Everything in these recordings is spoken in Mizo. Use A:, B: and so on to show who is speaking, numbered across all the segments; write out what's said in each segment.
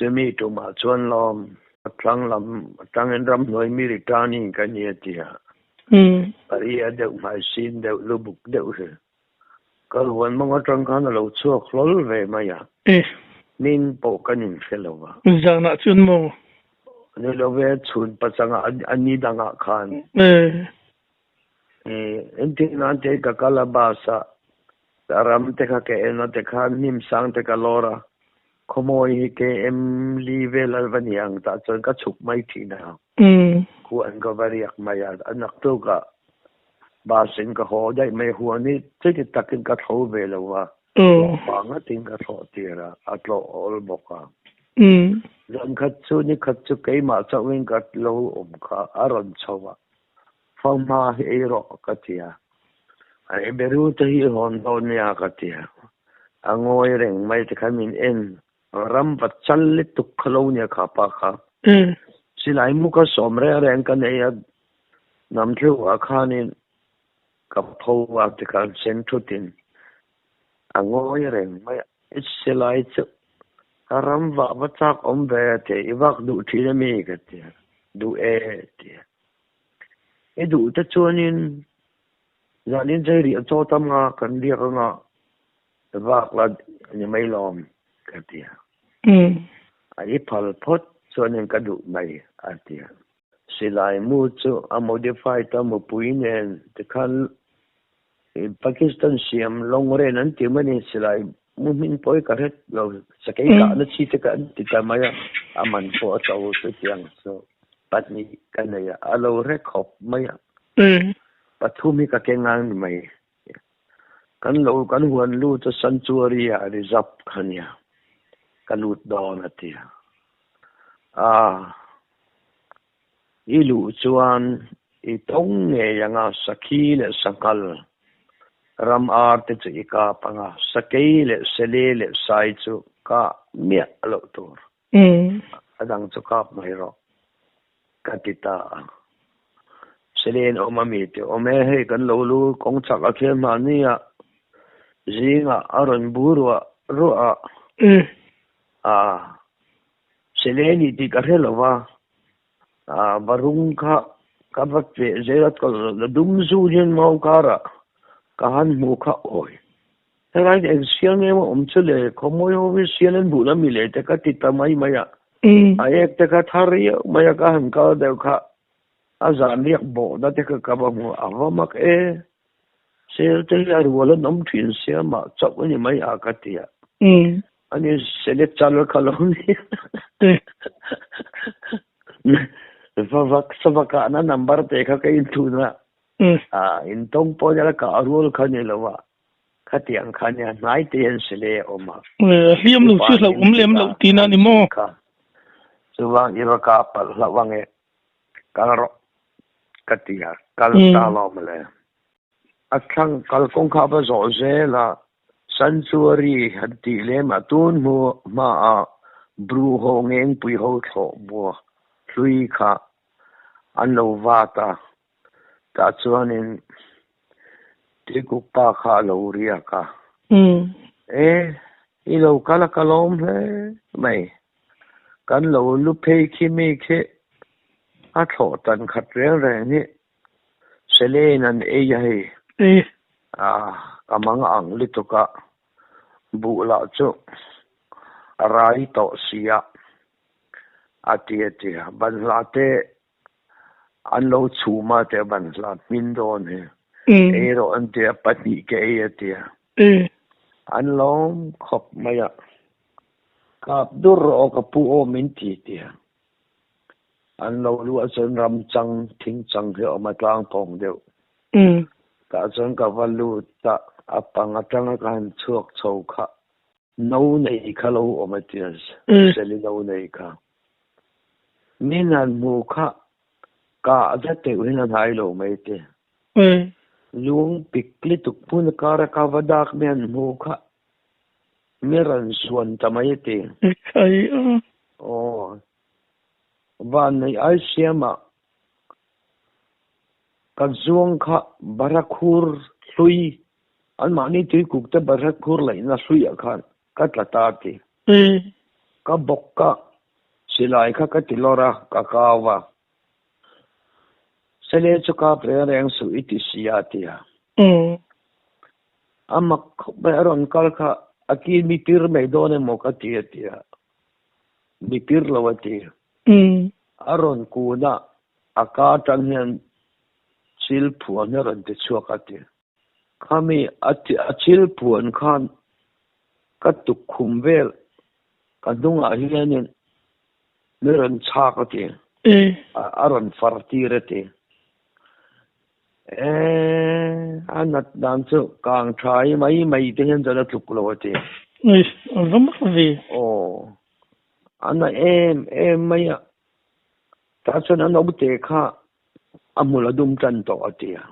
A: Chumi tumah chuan lawm a tlang lam atangin ramhnuai mi returning ka ni a ti a. Paria deuh hmai sin deuh lubuk deuh hi ka huan mawng atang khan a lo chhuak hlawl ve mai a. Min pawh kan inhre lo a.
B: Zanah chuan maw?
A: Ni lo ve, chhun pachangah a ni dangah khan. Engtin nan te ka kal a bus a, ka ram te kha ka en a tikhan hnim sang te ka lawr a, khawmawi hi KM li vel a va ni ang tah chuan ka chhuk mai thin a, huan ka va riak mai a, a naktuk ah bus in ka haw daih mai, huan hi chuti takin ka thlo ve lo a, hlawhfa ngatin ka thlawh tir a, a tlawh awl bawk a. Zan khat chu ni khat chu keimah chauhin ka lo awm kha a rawn chho a, Fanghma hi ei rawh ka ti a, a ei beru te hi i hawn dawn nia ka ti a, a ngawi reng mai te khan min en ram va chal lutuk kha lo nia kha pa kha. Silai mu ka sawm reng reng ka nei a, hnam theuhah khanin ka pho a tikhan sen thutin a ngawi reng mai a, i silai chu ka ram vah va chak awm ve a ti a, i vak duh thin a mi ka ti a, duh e a ti a. I duh te chuanin zanin chei rih a chaw tam nga kan biak anga vak la ni mai lawm ka ti a. A i phal phawt chuanin ka duh mai a ti a. Silai mu chu a modified a mupui nen tikhan Pakistan siam long ren an ti mai a ni silai mu hming pawh hi ka hret lo sakei kahna chi te kha an ti ta mai a a man pawh a to chutiang chu pahnih ka nei a a lo hre khawp mai a pathum hi ka keng ang ni mai kan lo kan huan lut a sanctuary ah reserve kha nia ka lut dawn a ti a ah I luh chuan i tawng ngei ang a, sakhi leh sanghal ram ar te chu i kap ang a, sakei leh sele leh sai chu kah miah loh tur. A dang chu kap mai rawh, ka ti ta a. Sele in awm a mi tih awm e, hei kan lo lu kawng chak a khian mahni ah zingah a rawn bu ruah ruah a. A. Sele ni tih ka hre lo va, varung kha ka va feh zel a, ka la dum zu hian mau karah ka han hmu kha awi. Helai eng sial nge maw awm chu le, khawmawi ho hi sial an buh la mi le te ka ti ta mai mai a, a ek te kha thar riau mai a, ka han kal deuh kha a zan riak bawhna te kha ka va hmu a, a va mak e, sel te hi a rual an awm thin sia mah chauh a ni mai a ka ti a. Ani sele chal kha lo ni. Vavak savakah na number te kha ka inthun a. A intawng pawh nia ka rual kha ni lo a. Khatiang kha nia hnai te hian sele a awm a.
B: Hliam lo chu hlauh awm lem loh tihna ni maw?
A: Chuvang i va kah palh hlauh ang e. Kal rawh ka ti a. Kal ta lawm le. A thlang kalkawng kha a va zawh zel a. Sanctuary han tih lem a tun hmu hmaah Bru ho ngengpui ho thlawh bua hlui kha an lo vat a, tah chuanin Tuikuk pa kha a lo riak a. E, i lo kal a ka lawm hle mai. Kan lo lu phei khi mi khi a thlawh tan khat reng reng hi Selein an ei a hei. A ka mang ang lutuk a, buh lah chu a rai tawh si a, a ti a ti a. Banhla te an lo chhum a tia banhla hmin dawn hi ei rawh an ti a, pahnih ka ei a ti a. An lawm khawp mai a, kap dur rawh aw ka pu aw min ti ti a. An lo luah chuan ram chang, thing chang hi a awm a, tlang pawng deuh. Tah chuan ka va lut a, a pang atanga ka han chhuak chho kha no nei kha lo awm a tia, seli no nei kha. Min han hmu kha kah zet deuh hin a hnai lo mai te. Lung pik lutuk hmun kara ka va dak mi han hmu kha Mi rawn suan ta mai a ti.
B: Khai a.
A: Aw. Vanneih ai siamah ka zuang kha Barakhur hlui, anmahni tuikuk te Barakhur laihna hluiah khan ka tla ta a ti. Ka bawk ka. Silai kha ka ti lawr a, ka kau a. Sele chu kap reng reng suh i ti si a, a ti a. A mak khawp mai, a rawn kal kha a ki mi pir mai dawn emaw ka ti a ti a. Mi pir lo a ti. A rawn kun a, a ka atang hian chil phuan hi a rawn ti chhuak a ti. Khami a chil phuan khan ka tukkhum vel ka hnungah hianin mi rawn chhak a ti. A rawn far tir a ti. E, a nat dan chu kang tha hi mai mai te hian chuan a tluk lo a ti.
B: Ui, a va mak ve.
A: Aw, a na em em mai a. Tah chuan a naute kha a hmul a dum tan tawh a ti a.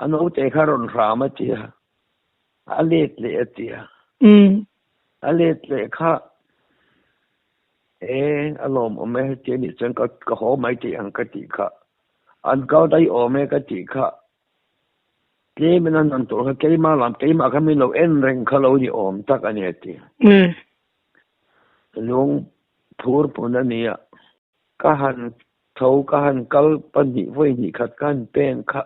A: A naute kha a rawn hram a ti a. A let leh a ti a. A let leh kha E, a lawmawm e, heti a nih chuan ka ka haw mai tih ang ka tih kha. An kal daih awm e ka tih kha. Tlem in an han tawrh kha keimah lam keimah kha min lo en reng kha lo ni awm tak a ni a ti. Lung phur pun a ni a. Ka han tho ka han kal pahnih vawi hnih khat ka han pen kha.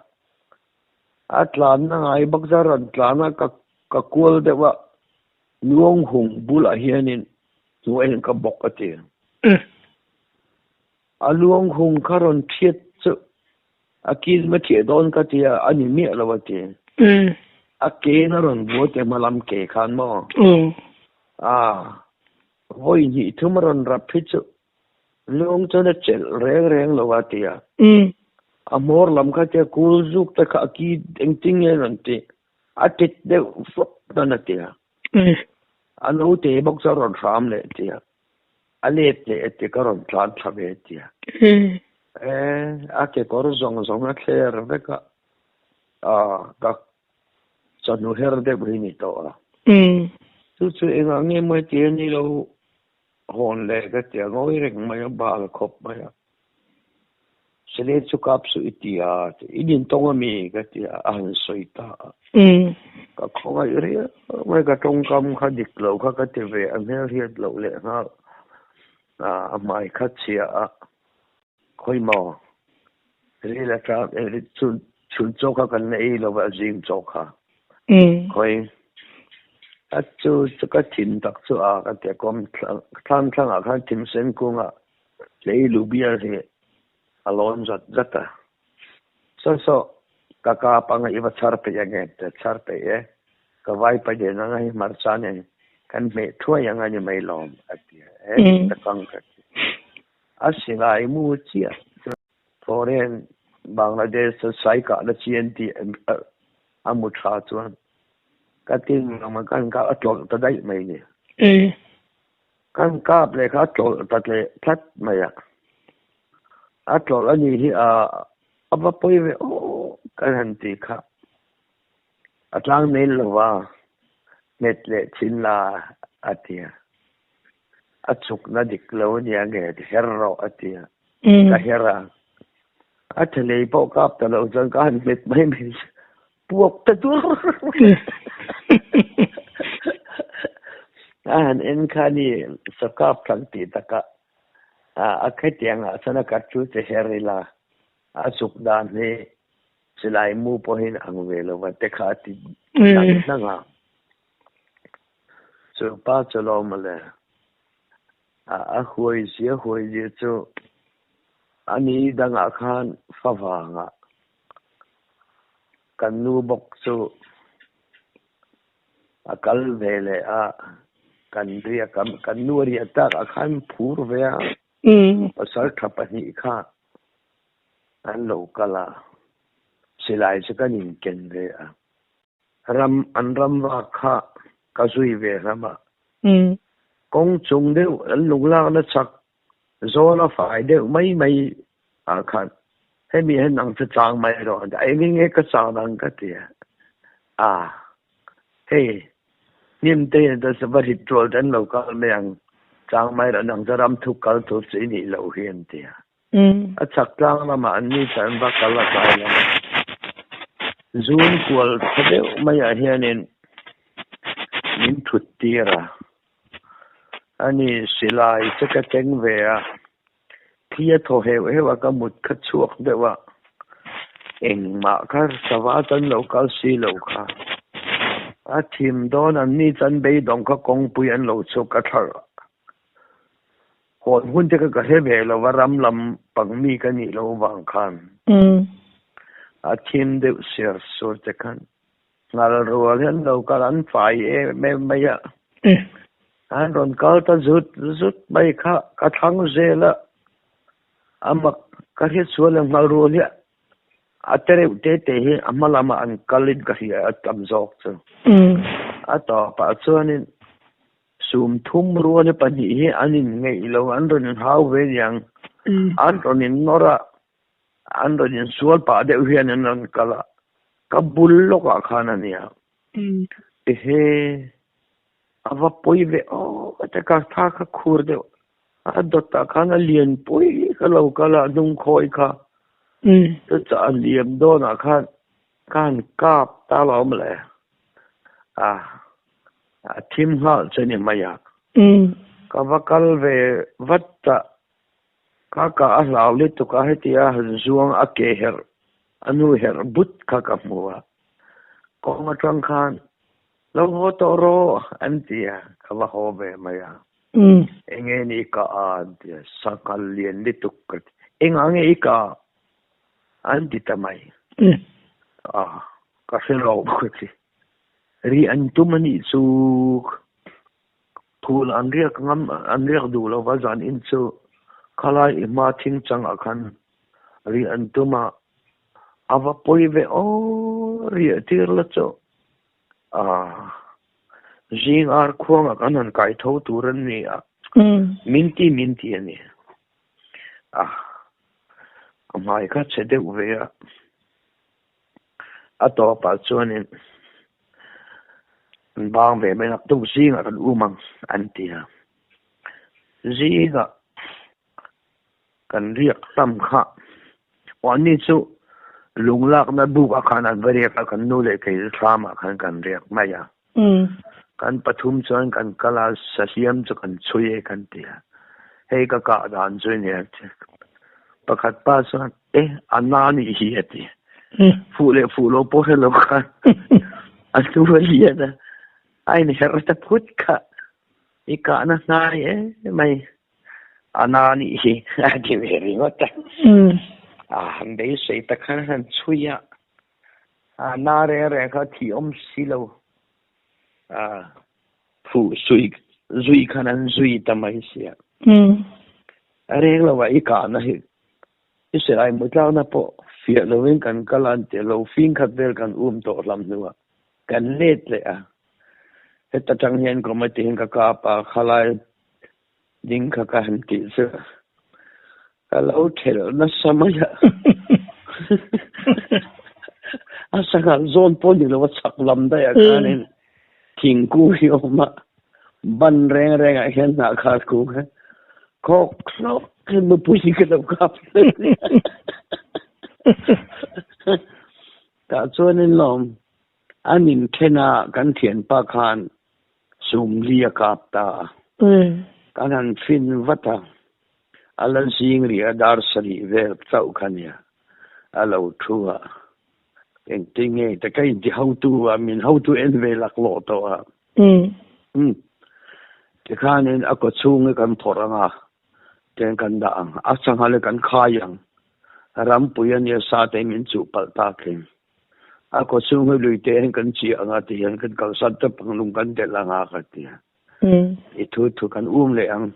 A: A tlanna ngai bawk zar rawn tlan a ka ka kual deuh a. Luang hung bulah hianin hnuaiah ka bawk a ti. A luang hung kha rawn thiat chu a kil ma thiah dawn ka ti a, a ni miah lo a ti. A ke na rawn buai te hma lam ke khan maw? A vawi hnih thum a rawn rap hi chu luang chuan a chelh reng reng lo a ti a. A hmawr lam kha tia kul zuk te kha a ki engtin nge rawn tih? A tit deuh fawk dawn a ti a. A naute bawk chu a rawn hram leh a ti a. A let leh a ti, ka rawn tlan thla ve a ti a. E, a kekawr zawng zawng a thler vek a. A, ka chawhnu her deuh hi ni tawh a. Chu chu engah nge maw heti a ni lo hawn leh ka ti a, ngawi reng mai a, bal khawp mai a. Sele chu kap suh i ti a, i din tawng a mi ka ti a, a han sawi ta a. Ka khawngaih riau mai, ka tawngkam kha dik lo kha ka ti ve a, hmel hriat loh leh nghal a hmai kha chhia a, khawi maw ril atang chhun chaw kha kan la ei lo va, zing chaw kha khawi a chu chu ka thin tak chu a ka ti a, kawm thlang thlangah khan thimsen kungah Hlei lubial hi a lawn zat zat a. Saw saw, ka kap anga i va chhar peih ange te chhar peih e, ka vai pa den anga hi hmarcha nen kan hmeh thuai anga ni mai lawm a ti a, e ta kang ka ti. A silai mu chiah chu foreign Bangladesh chu sai kahna chi an tih a mu tha chuan ka tin ang kan kap a tlawlh ta daih mai ni. Kan kap leh kha a tlawlh ta tleh tlat mai a, a tlawlh a nih hi a a va pawi ve aw kan han ti kha a tlang nei lo va, hmet leh thin la a ti a, a chhukna dik lo a nia nge ti her rawh a ti a, ka her a, a thelei pawh kap ta lo chuan ka han hmet mai mai Puak ta dur a han en kha ni sakap thlang tih takah a khetiang ah chuan a kat chu che her ila a chuk dan hi silai mu pawhin ang ve lo va te kha a ti dang hnang a chu pa chu lo mawle a huai zia huai zia chu a ni dangah khan favangah Kan nu bawk chu a kal ve leh a, kan riak a, kan nu a riah tak ah khan phur ve a, pasal tha pahnih kha an lo kal a, silai chu kan inken ve a, ram an ram vak kha ka zui ve hlâm a, kawng chung deuh an lunglakna chak Zawl a fai deuh mai mai ah khan hemi hian nang chu chang mai rawh a ti a, engin nge ka chang ang ka ti a, a hei hnim te hian chuan sava rit rual te an lo kal mai ang, chang mai rawh nang chu ram thuk kal tur chu i nih loh hi an ti a. A chhak tlang lamah an ni chuan an va kal a tlai lamah zun kual tha deuh maiah hianin min thut tir a. Ani silai che ka keng ve a, thi a thaw heuh heuh a ka mut kha chhuak deuh a, engmah kha sava chuan lo kal si lo kha. A thim dawn an ni chuan beidawng kha kawngpui an lo chhuak ka thlarh a. Hawn hun te kha ka hre ve lo va, ram lam pang mi ka nih loh vang khan a thim deuh ser sur te khan Ngal rual hian lo kal an fai em em mai a, an rawn kal ta zut zut mai kha ka thlang zel a, a mak ka hriat sual ang ngal rual hi a te reuh te te hi a hma lamah an kalin ka hria a tam zawk chu. A tawpah chuanin sum thum rual hi pahnih hi an inngeih lo, an rawn inhau ve niang, an rawn innawr a, An rawn insual pah deuh hian an rawn kal a, ka bul lawkah khan a nia. Ehe, a va pawi ve aw ka ti ka tha kha khur deuh. A dawtah khan a lian pui ka lo kal a, hnung khawi kha. Chutah a liam dawnah khan ka han kap ta lo awm le. A, a thim nghal che ni mai a. Ka va kal ve vat a. Ka kah a hlau lutuk a, hetia han zuang a ke herh, a nu herh but kha ka hmu a. Kawng atang khan, Lo haw tawh rawh, an ti a, ka va haw ve mai a. Enge ni i kah a, an ti a, sanghal lian lutuk ka ti. Engah nge i kah? an ti ta mai. A, ka hre lo ka ti. Ri an tum a nih chu. Phul an riak ngam an riak duh lo va zan in chu khalai i hma thing chang ah khan ri an tum a, a va pawi ve aw riah tir la chu a zing ar khuang ah kan han kai tho tur an ni a, min ti min ti a ni a, a hmai kha chhe deuh ve a. A tawpah chuanin an bang ve mai nak tuk zingah kan um ang an ti a. Zingah kan riak tam kha aw anni chu lung lakna bukah khan an va riak a, kan nu leh kei chu thlamah khan kan riak mai a. Kan pathum chuan kan kal a, sahliam chu kan chhui e kan ti a. Hei ka kah dan chu nia pakhat pa chuan e a na nih hi a ti. Fuh leh fuh lo pawh hre lo khan a hnu a lian a, a inherh ta phut kha i kahna hnai em mai a na nih hi a ti ve ringawt a. A han beisei ta khan a han chhui a. A na reng reng kha thih awm si lo. A phuh sui zui khan an zui ta mai sia. A reng lo ah i kahna hi i silai mu tlakna pawh fiah lovin kan kal a an ti lo. Fing khat vel kan um tawh hlam hnuah kan let leh a. Heta tang hian committee hian ka kap a, khalai ding kha ka han tih chu ka lo thelh nasa mai a. A sanghal zawn pawh ni lo a chhak lam daih ah khanin thingkung hi a awm a, ban reng reng ah hian hnah khar kung hian khawk hlawk hian mipui hi ka lo kap Tah chuanin lawm an inthen a kan thianpa khan Sumli a kap ta a. Kan han fin vat a, a la zing rih a, dar sarih vel chauh kha nia a lo thu a. Engtin nge ta ka inti hotu a, min hotu en ve laklawh tawh a. Umm. Tikhanin a kawchhung hi kan phawrh ang a, tiang kan dah ang, a sanghal hi kan khai ang. Rampui a nia sa te min chuh palh takin. A khaw chhung hi lui te hian kan chiah ang a ti hian kan kalsan tawp ang lung kan delh ang a ka ti a. I thu thu kan um leh ang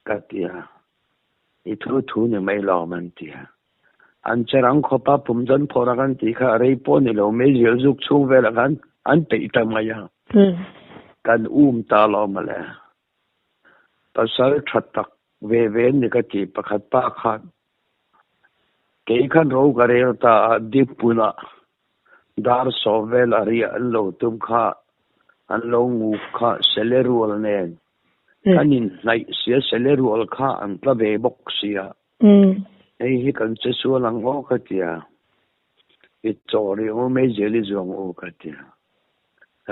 A: ka ti a. I thu thu ni mai lawm an ti a. An che rang khawp a pum dawn phawrh a kan tih kha a rei pawh ni lo mai zial zuk chhung velah khan an peih ta mai a. Kan um ta lawm mawle. Pasal tha tak ve ve ni ka ti pakhat pa khan kei khan ro ka rel ta a dippunah dar sawm vel a riah an lo tum kha an lo nguk kha sele rual nen kan inhnaih sia sele rual kha an tla ve bawk sia hei hi kan che sual ang aw ka tia i chaw rih ang u meizial i zuang u ka tia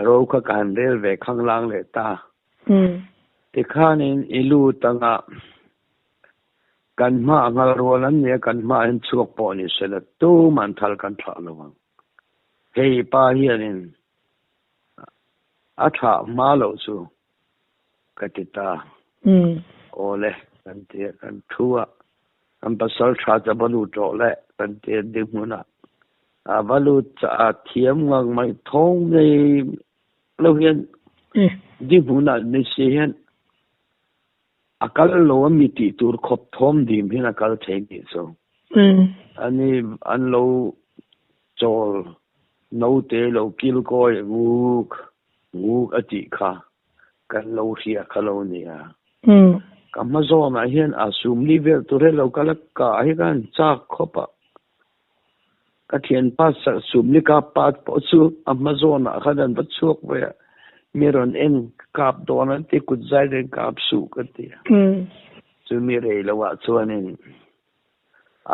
A: ro kha ka han rel ve khanglang leh ta. Tikhanin i lut anga kan hmaah ngal rual an nia, kan hmaah hian chhuak pawh ni sela tuman thal kan thlah lo ang. Hei pa hianin a thlah hma loh chu ka ti ta. Awle kan ti a, kan thu a, kan pasal tha chu a va lut rawh le kan ti a dinghmunah a va lut a thiam ngang mai thawng ngei lo hian dinghmunah ni si hian a kal lo a mi tih tur khawp thawm dim hian a kal thei nih chu. Ani an lo chawl naute lo kilkawi nguk nguk a tih kha kan lo hria kha lo nia. Ka hma zawnah hian a sumli vel tur hi lo kal a, ka hi khan chak khawp a. Ka thianpa sumli kap pa pawh chu a hma zawnah khan an va chhuak ve a, mi rawn en kap dawn an ti, kut zai nen kap suh ka ti a. Chumi rei loah chuanin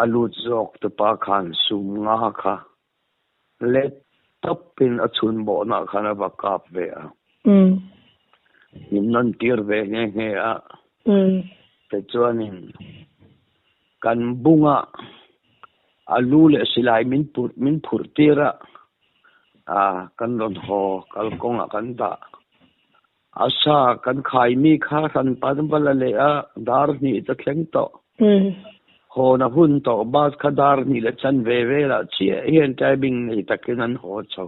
A: a lut zawk tupa khan sum nga kha Let tawpin a chhun bawhnah khan a va kap ve a. Min nawn tir ve nghe nghe a. Tichuanin kan bunga a lu leh silai min pur min phurh tir a, a kan rawn haw kalkawngah kan dah. A sa kan khai mi kha hran pan va la leh a, dar hnih ta thleng tawh. Hawn a hun tawh, bus kha dar hnih leh chan ve velah chiah hian timing nei takin an haw chho.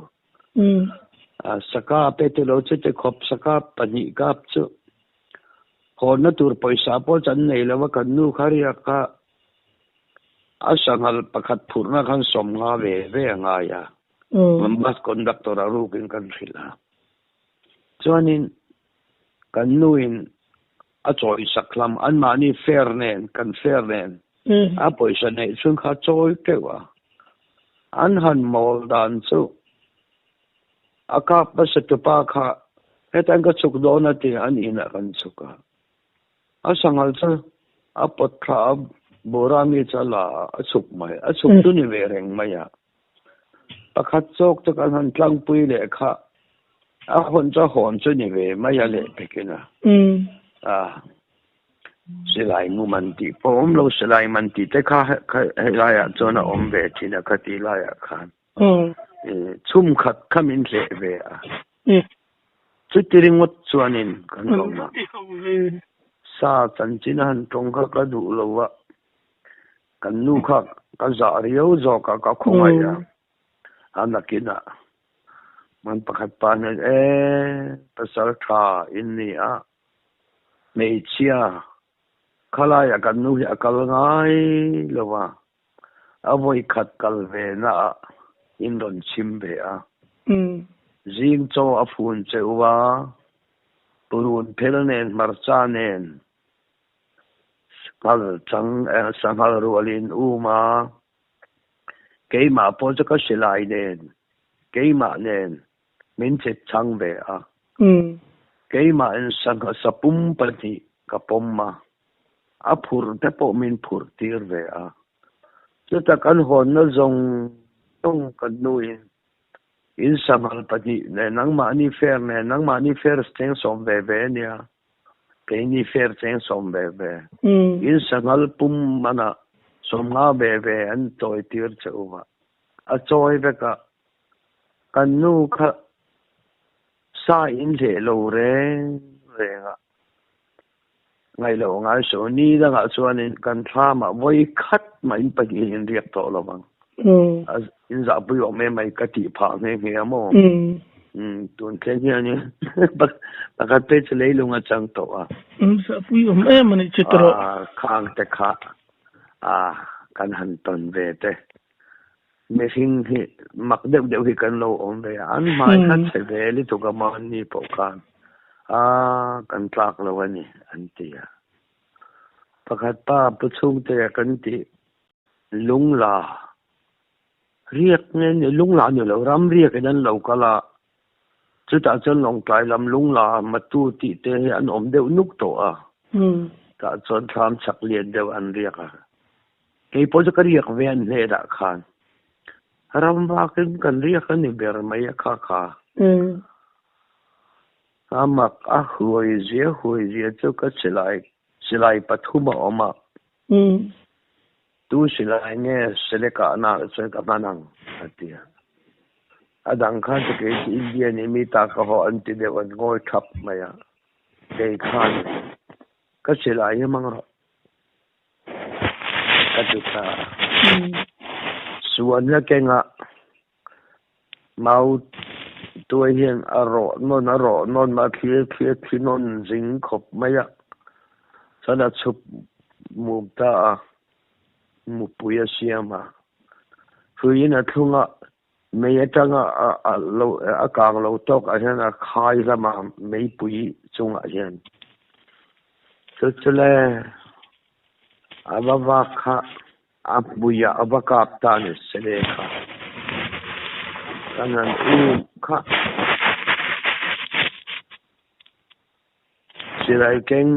A: A saka pe te lo che te khawp saka pahnih kap chu hawnna tur pawisa pawh chan nei lo a, kan nu kha riak kha a sanghal pakhat phurhna khan sawmnga ve ve a ngai a, bus conductor a rukin kan hrilh a. Chuanin kan nuin a chawi sak hlam, anmahni fare nen, kan fare nen a pawisa neih chhung kha a chawi teuh a. An han mawl dan chu a kap hmasa tupa kha hetan ka chhuk dawn a ti an inah kan chhuk a. A sanghal chu a pawt thla a, bura mi chu a la a, a chhuk mai. A chhuk chu ni ve reng mai a. Pakhat zawk chu kan han tlangpui leh kha a hawn chu a hawn chu ni ve mai a leh pekin a. A silai mu man tih pawh awm lo, silai man tih te kha helaiah chuan a awm ve thin a khati laiah khan. Chhum khat kha min hleh ve a. Chuti ringawt chuanin kan awm a. Sa chanchin a han tawng kha ka duh lo a. Kan nu kha ka zah riau zawk a, ka khawngaih a. A nakinah man pakhat pa hian e pasal tha in ni a, hmeichhia khalaiah kan nu hi a kal ngai lo a, a vawi khat kal ve naah in rawn chhim ve a. Zing chaw a fun che u a, purun phel nen hmarcha nen Sanghal chang sanghal rualin um a, keimah pawh chu ka silai nen, keimah nen min che chang ve a. Keimah in sangha sapum pahnih ka pawm a, a phur te pawh min phurh tir ve a. Chuta kan hawnna zawng zawng kan nuin in sanghal pahnih nen nangmahni fair nen nangmahni fair cheng sawm ve ve a nia. Keini fair cheng sawm ve ve. In sanghal pum manah sawmnga ve ve an chawi tir che u va. A chawi vek a, kan nu kha sa in hleh lo reng reng a, ngaih loh ngai suh. Ni dangah chuanin kan thlamah vawi khat mah in pahnih in riak tawh lo vang. In zahpui awm em mai ka tih phah nghe nghe a maw? Tun thleng hianin pakhat phei chu leilung a chang tawh a.
B: Zahpui awm em a nih chu tawh.
A: Khang te kha kan han tawn ve te. Mihring hi mak deuh deuh hi kan lo awm ve a. An hmai kha chhe ve lutuk a mahni pawh khan a kan tlak lo a ni an ti a. Pakhat pa pu chhungte kan tih Lungla riak nge ni lungla ni lo ram riak in an lo kal a, chutah chuan Lawngtlai lam lungla matu tih te hi an awm deuh nuk tawh a, tah chuan thlam chak lian deuh an riak a, kei pawh chu ka riak ve an hneh dah khan ram vakin kan riak a ni ber mai a kha kha. A mak a huai zia huai zia chu ka silai silai pathum a awm a. Tu silai nge sele kahna ah chuan ka hman ang a ti a. A dang khan chu kei chu India nih mi ta ka haw an ti deuh an ngawi thap mai a. Kei khan ka silai hi hmang rawh ka ti ta a. Suanna kengah Mau tuai hian a rawh nawn a rawh nawn a thlir thlir thli nawn zing khawp mai a, chuan a chhup mum ta a, mupui a siam a. Hruiin a thlung a, mei atanga a lo a kang lo tawk ah hian a khai lam a meipui chungah hian. Chu chu le a va vak kha. A hmuiah a va kap ta ni sele kha. Kan han um kha. Silai keng,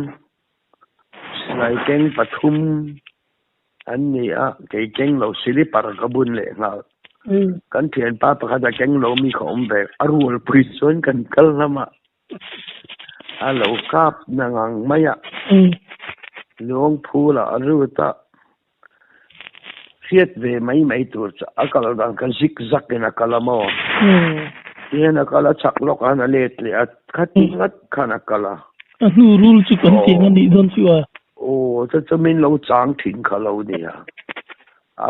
A: silai keng pathum an ni a, kei keng lo silipar ka bun leh nghal. Kan thianpa pakhat a keng lo mi kha awm ve, a rualpui chuan kan kal lam a. A lo kap na ngang mai a, luang phul ah a lut a, hriat ve mai mai tur chu a kal dan kha zik zak in a kal a maw? Tihian a kal a chak lawk ah khan a let leh a, khati ngat khan a kal a.
B: A hnu rul chu kan tih a nih dawn chu a.
A: Aw, chu chu min lo chang thin kha lo nia. A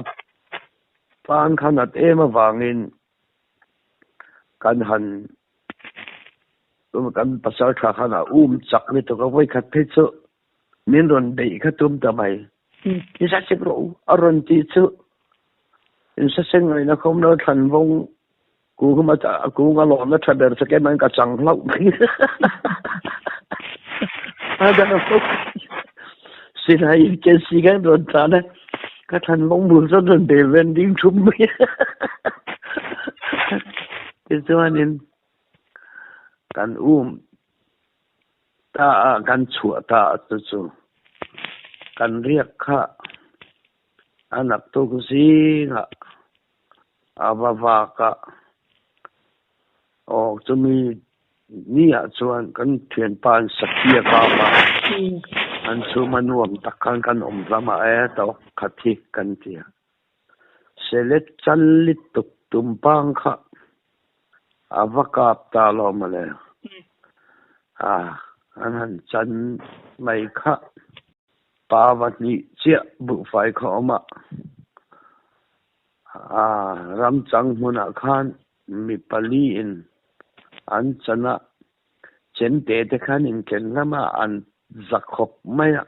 A: pan kha nat em avangin kan han kan pasal tha khan a um chak lutuk a vawikhat phei chu min rawn beih kha tum ta mai i sa sek rawh u a rawn tih chu in sa seng ngaihna khawm lo thlan vawng kung a kung a lawmna tha ber chu keimah in ka chang hlauh mai a dang a fawk silai in ken si khan rawn tlan a ka thlan vawng bul chuan rawn bel ven ding thum mai Tichuanin kan um ta a, kan chhuah ta a chu chu kan riak kha a naktuk zingah a va vak a, aw chumi ni ah chuan kan thianpa an Sakhia kap a, an chhum a nuam tak khan kan awm hlam a e tawk khat hi kan ti a. Selet challi tuk tumpang kha a va kap ta lo mawle. A, an han chan mai kha. Pa va hnih chiah buhfai kha awm a. A, ramchang hmunah khan mi pali in an chan a, Chemte te khan inken lam a an za khawp mai a,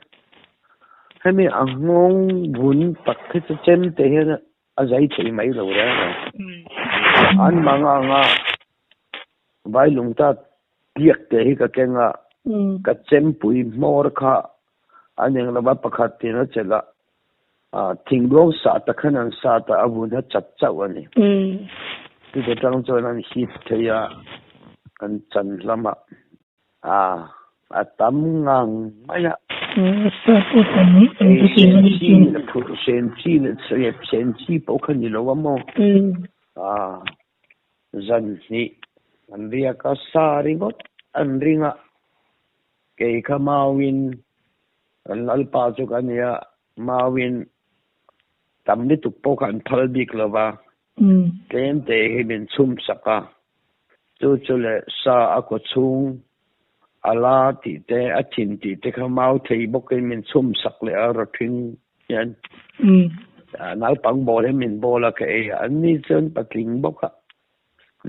A: hemi a nghawng vun tak hi chu chemte hian a zai thei mai lo reng a, an mang ang a, vailung ta piak te hi ka keng a, ka chempui hmawr kha an eng lova pakhat in a chelh a, thingluang sah tak khan an sat a, a vun a chat chauh a ni. Chuta tang chuan an hip thei a, an chan hlam a, a tam ngang mai a. Ei sen chi leh phurh sen chi leh rep sen chi pawh kha ni lo a maw? Zan hnih an riak a, sa ringawt an ring a, kei kha mauin Kan Lalpa chu ka nia, mauin tam lutuk pawh kha an phal bik lo va, tlem te hi min chhum sak a, chu chu leh sa a kaw chhung a la tih te, a thin tih te kha mau thei bawkin min chhum sak leh a rawthing hian naupang bawl hi min bawl a ka ei a, an ni chuan patling bawk a,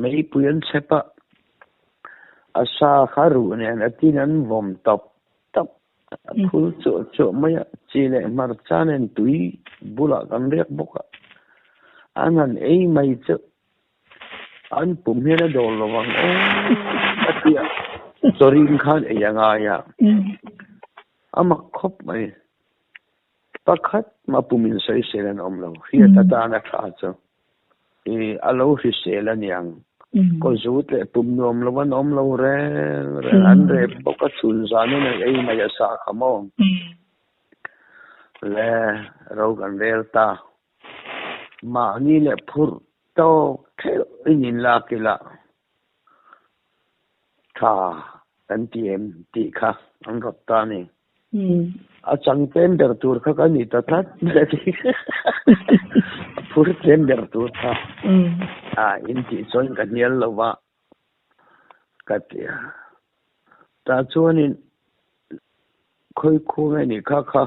A: meipui an chhep a, a sa kha ruh nen a tin an vawm tawp tawp. A phul chuah chuah mai a, chi leh hmarcha nen tui bulah kan riak bawk a, an han ei mai chu an pum hian a dawl lo vang aw a ti a, chawrin khan ei a ngai a, a mak khawp mai. Pakhat mah pumin sawisel an awm lo, hriat atan a tha chu i a lo hrisel a niang. Kaw zut leh pum nuam lo an awm lo reng reng, an rep bawk a chhun zanin an ei mai a sa kha maw? Le ro kan rel ta, mahni leh phurh tawk theuh in inlak ila tha. Kan ti em tih kha an rawt ta a ni. A chang tlem ber tur kha ka ni ta tlat mai a ti. A phur tlem ber tur kha a in tih chuan ka hnial lo va ka ti a. Tah chuanin khawi khu nge nih kha kha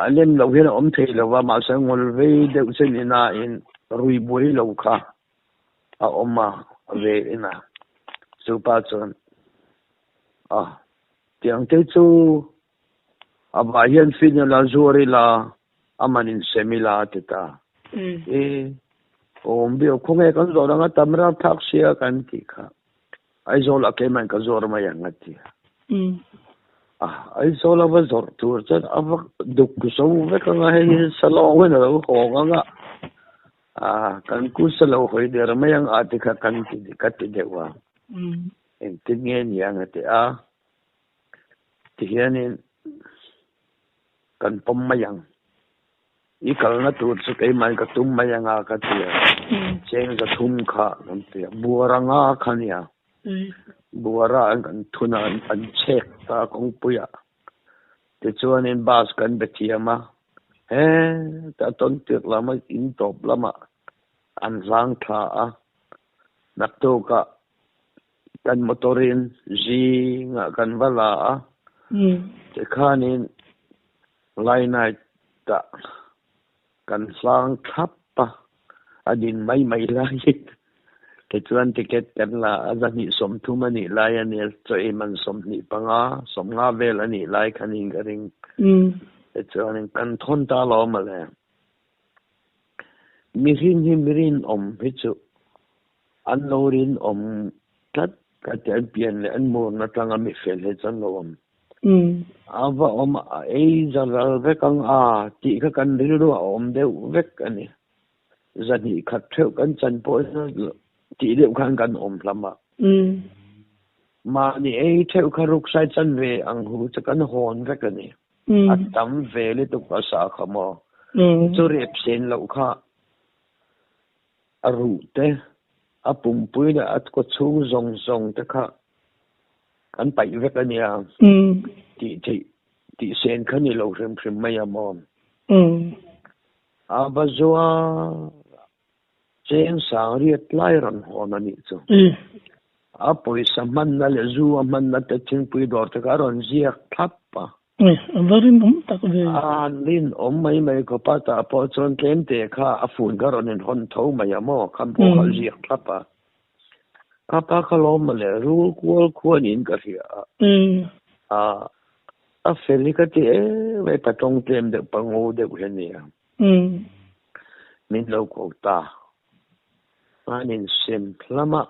A: a lem loh hian a awm thei lo va mahse ngawl vei deuh che ni nain rui buai lo kha a awm a ve in a chupa chuan a tiang te chu a vah hian fin ila zuar ila a man in sem ila a ti ta e awm biau khawnge kan zawh anga tam ram thlak sia kan tih kha Aizawl ah keimah in ka zuar mai ang a ti a. Aizawl a va zawrh tur chuan a va duk zo vek anga hei hi salawng in a lo hawng anga kan kus a lo hawi der mai ang a ti kha kan ti ka ti deuh a. Engtin nge ni ang a ti a. Tihianin kan pawm mai ang. I kalna tur chu keimah in ka tum mai anga ka ti a, cheng za thum kha kan ti a, buara nga kha nia, buara an kan thun a, an chhek ta a kawngpuiah, tichuanin bus kan be thiam a, he ta tawn tirh lama in tawp lamah an hlang thla a, naktukah kan motor in zingah kan va la a, tikhanin Lai night ah kan hlang thlap a, a din mai mai laiin tichuan ticket kan la a, zahnih sawmthum a nih lai a nia, chaw ei man 25, 50 vel a nih lai kha niin ka ring. Tichuanin kan thawn ta lo mawle. Mihring hi mi rinawm hi chu an lo rinawm tlat ka ti, an pian leh an murna tlanga mi fel hi chu an lo awm. A va awm a ei za ral vek ang a tih kha kan rilru a awm deuh vek a ni. Zahnih khat theuh kan chan pawh hian tih deuh khan kan awm hlam a. Mahni ei theuh kha ruksai chan ve ang hu chu kan hawn vek a ni. A tam ve lutuk a sa kha maw. Chu rep sen loh kha a ruh te, a pumpui leh a kawchhung zawng zawng te kha kan paih vek a nia tih theih tih sen kha ni lo hrim hrim mai a maw. A va zuar cheng sang riat lai rawn hawn a nih chu. A pawisa hmanna leh zu a hmanna te thingpui dawr te kha a rawn ziak thlap a.
B: A va rinawm tak ve.
A: A rinawm mai mai khawp a, tah pawh chuan tlemte kha a phone kha rawn inhawn tho mai a maw, kha pawh kha a ziak thlap a. Kha pa kha lawm mawle, rul kual khua niin ka hria a. A fel hi ka ti em mai, patawng tlem deuh, pango deuh hi a nia. Min lo ko ta. An insem hlam a.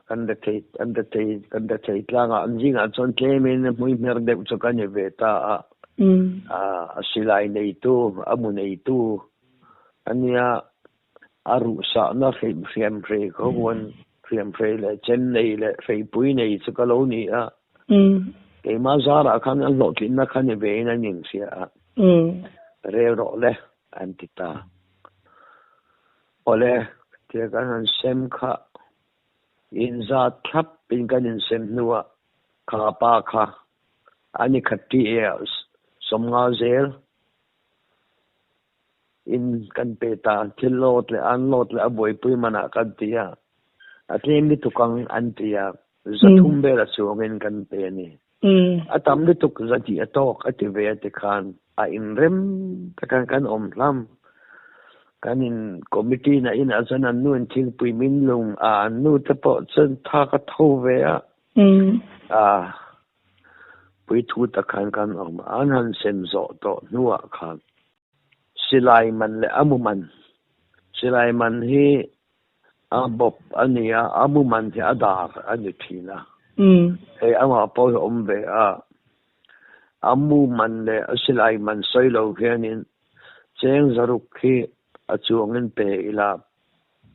A: Kan rethei an rethei kan rethei tlang a, an zingah chuan tlemin hmui hmer deuh chu ka ni ve ta a. A silai neitu, a mu neitu a nia. A ruh sahna hreih hriam hrei kha huan hriam hrei leh chen nei leh hreipui nei chu ka lo ni a. Keimah zarah khan an hlawhtlinna kha ni vein an inhria a. Rel rawh le an ti ta. Awle tia kan han sem kha inzat thlap in kan insem hnuah kha pa kha a ni khat ṭi e ah 50 zel in kan pe ta, thil load leh unload leh a buaipui manah kan ti a, a tlem lutuk ang an ti a, 300 vel a chuangin kan pe a ni. A tam lutuk 200 a tawk a ti ve a tikhan a inrem takin kan awm hlam. Kan in committee na inah chuan an nu in thingpui min lung a, an nu te pawh chuan thak a tho ve a, a Puithu tak khan kan awm a, an han sem zawh tawh hnuah khan silai man leh a mu man, silai man hi a bawp a ni a, a mu man hi a dar a ni thin a, hei amah pawh hi a awm ve a, a mu man leh a silai man sawi lo hianin cheng 600 hi a chuangin pe ila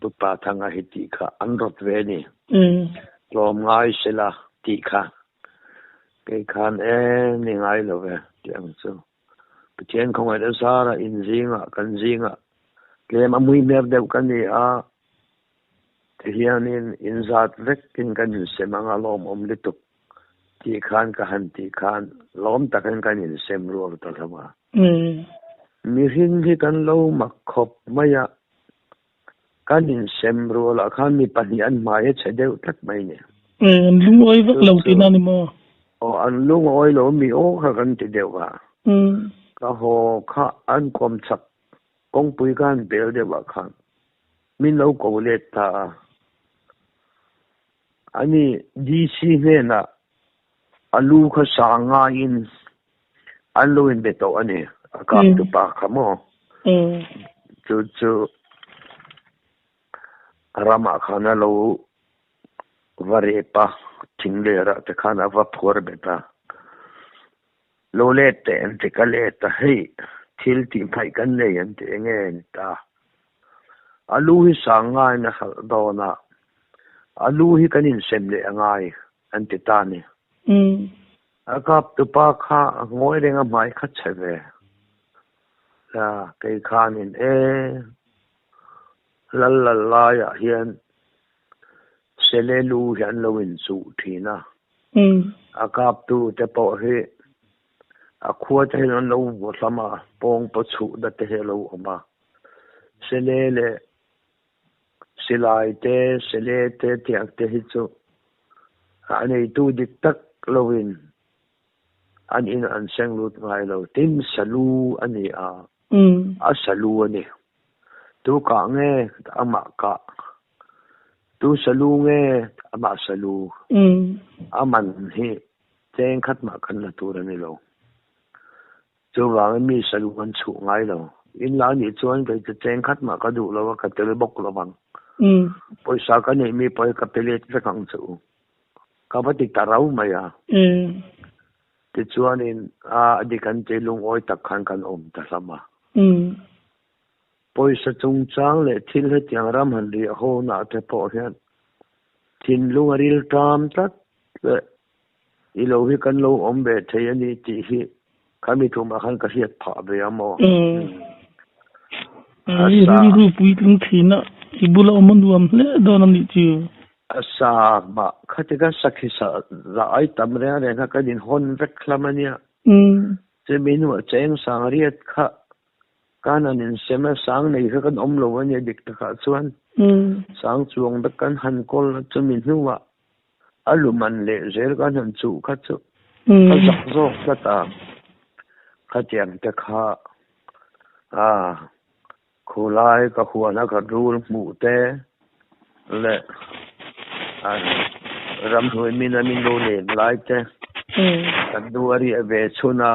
A: Pupa Thanga hi tih kha an rawt ve a ni. Tlawm ngai sela tih kha kei khan e ni ngai lo ve tih ang chu. Pathian khawngaih a zara in zingah kan zingah tlem a mui hmer deuh ka ni a. Tihianin inzat vekin kan insem anga lawmawm lutuk tih khan ka han tih khan lawm takin kan insem rual ta hlauh a. Mihring hi kan lo mak khawp mai a, kan insem rualah khan mi pahnih an hmai a chhe deuh tlat mai ni.
B: An lungawi vak lo tihna a ni maw?
A: Aw, an lungawi lo mi aw kha kan ti deuh a. Ka haw kha an kawm chak Kawngpui khan bel deuh ah khan min lo ko let ta a. Ani DC hnenah a lu kha sang ngaiin an lo inbe tawh a ni, a kap tupa kha maw? Chu chu ramah khan a lo va rep a, thing lerah te khan a va phuar bet a. Lo let teh an ti ka let a, hei thil tih hmaih kan nei an ti enge ni ta. A lu hi sang ngaiin a hralh dawn a, a lu hi kan insem leh a ngai an ti ta ni. A kap tupa kha a ngawi reng a hmai kha chhe ve. La kei khanin e lal lal laiah hian Sele lu hi an lo inchuh thin a, a kaptu te pawh hi a khua te hian an lo vaw hlam a, pawng paw chhuh na te hi a lo awm a. Sele leh silai te, sele te tiang te hi chu a neitu dik tak loin an in an seng lut ngai lo. Tin, salu a ni a, a salu a ni. Tu kah nge amah kah? Tu salu nge amah salu? A man hi cheng khat mah kan la tur a ni lo. Chuvangin mi salu kan chhuh ngai lo. In la nih chuan kei chu cheng khat mah ka duh lo a, ka tel bawk lo vang. Pawisa ka neih mi pawh hi ka pe let vek ang che u. Ka va ti ta rau mai a. Tichuanin a dik an ti lungawi tak khan kan awm ta hlawm a. Pawisa chungchang leh thil hetiang ram han riah hawnah te pawh hian thinlung a ril ṭam tlat leh i lo hi kan lo awm ve thei a ni tih hi khami tumah khan ka hriat phah ve a maw?
B: I rilru puitling thin a, i bula awm a nuam hle dawn a nih chu.
A: A sa mah khati ka sakhi sa za ai tam reng reng kha kan inhawn vek hlam a nia. Chumi hnuah cheng sang riat kha Kan han insem a, sang nei kha kan awm lo a nia dik takah chuan sang chuang vek kan han kawl a, chumi hnuah a lu man leh zel kan han chuh kha chu ka zak zawk tlat a, khatiang te kha a khulai ka huan a ka rul hmuh te leh ramhnuai min a min lo len lai te kan nu a riah ve chhun a.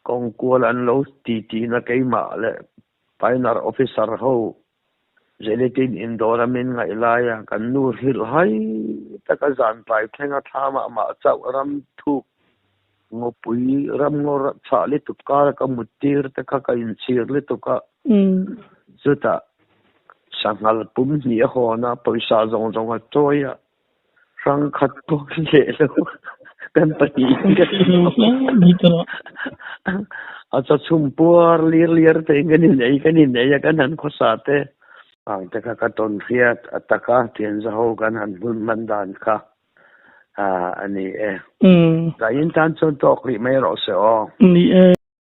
A: Kawng kual an lo ti tihna keimah leh Pioneer Officer ho Zelitin indawr a min ngaih laia kan nu hrilh hai taka zan tlai thlenga thlamah mah chauh ram thuk ngawpui ram ngaw chhah lutuk kara ka mut tir te kha ka inchhir lutuk a, chutah sanghal pum hnih a hawn a, pawisa zawng zawng a chawi a. Hrang khat pawh leh lo kan pahnih kan a chawchhum puar lir lir te in kan inei kan inei a kan han khawsa te ang te kha ka tawn hriat a taka thianzaho kan han hun hman dan kha a ni e. Zain tan chuan tawk rih mai rawh se aw.
B: Ni e.